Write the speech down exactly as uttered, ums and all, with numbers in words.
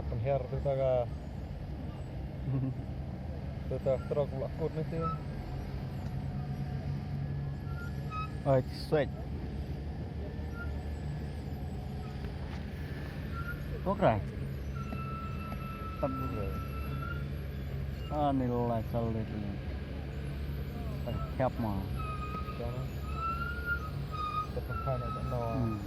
Pynhiar tu ta ka. Tu ta trok la kut ni tu. Oi, switch. Kokra. Tab bure. Ah, ni lai salit ni. Tak siap mah. Jangan. Tetap hanya tak nawa. Hmm.